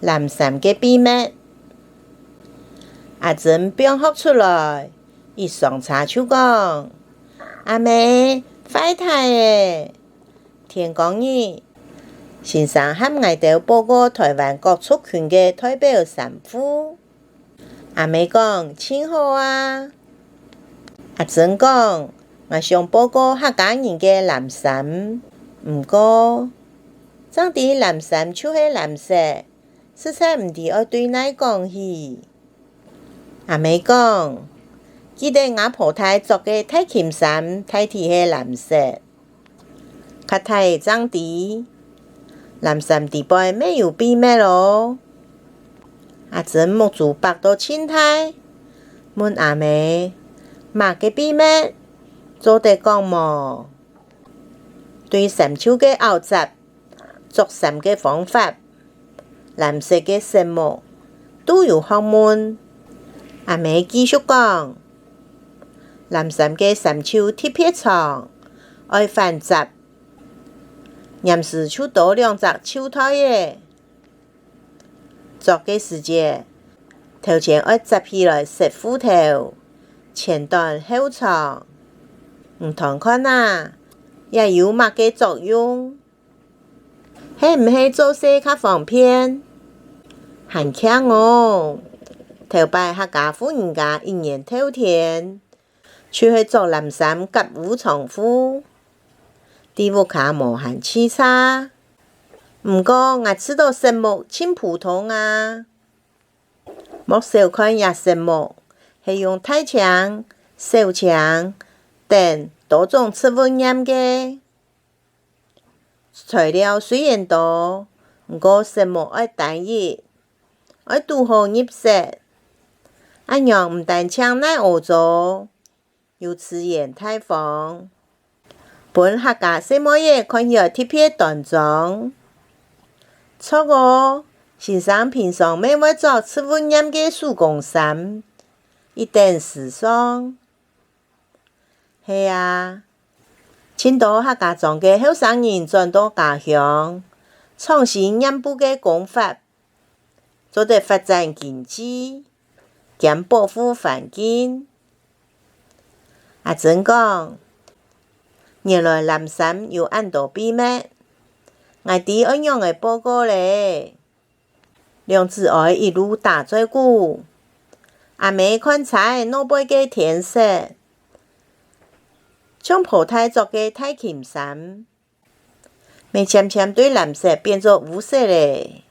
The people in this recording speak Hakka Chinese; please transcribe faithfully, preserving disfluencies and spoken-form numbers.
藍衫个秘密。阿珍放學出來，一上車就講：「阿姆，壞忒咧！天光日，先生喊𠊎兜報告臺灣各族群个代表衫褲。」阿姆講：「盡好啊！」阿珍講：「𠊎想報告客家人个藍衫，毋過，正知藍衫就係藍色，實在毋知愛對哪講起。」阿姆講：「記得吾婆忒著个大襟衫大體係藍色。」較大个正知，藍衫底背乜有秘密哦！阿珍目珠擘到盡大，問阿姆：「麼个秘密？做得講無？」對衫袖个拗摺、著衫个方法、藍色个色目，都有學問。阿姆繼續講：「藍衫个衫袖特別長，愛反摺，黏時就多兩隻袖袋仔。」著个時節，頭前愛摺起來塞褲頭，前短後長。你斷看啊，這有麼个作用？係毋係做事較方便？還慶哦！頭擺客家婦人家一年透天，就係著藍衫佮烏長褲，在屋下無閒洎杈。毋過𠊎試著色目盡普通啊！莫小看這色目，係用大青、小青等多種植物染个。材料雖然多，毋過色目愛單一，愛堵好入色。恁樣毋單淨耐屙糟， 又自然大方，分客家細妹仔看起來特別端莊。著哦，先生平常乜會著植物染个手工衫，一等時尚。係啊，盡多客家庄个後生人轉到家鄉，創新染布个工法， 做得發展經濟，兼保護環境。阿珍講：「原來藍衫有恁多秘密，𠊎知愛仰仔報告咧。」兩子哀一路打嘴鼓，阿姆看在腦背个天色，像婆忒著个大襟衫， 乜漸漸對藍色變做烏色咧。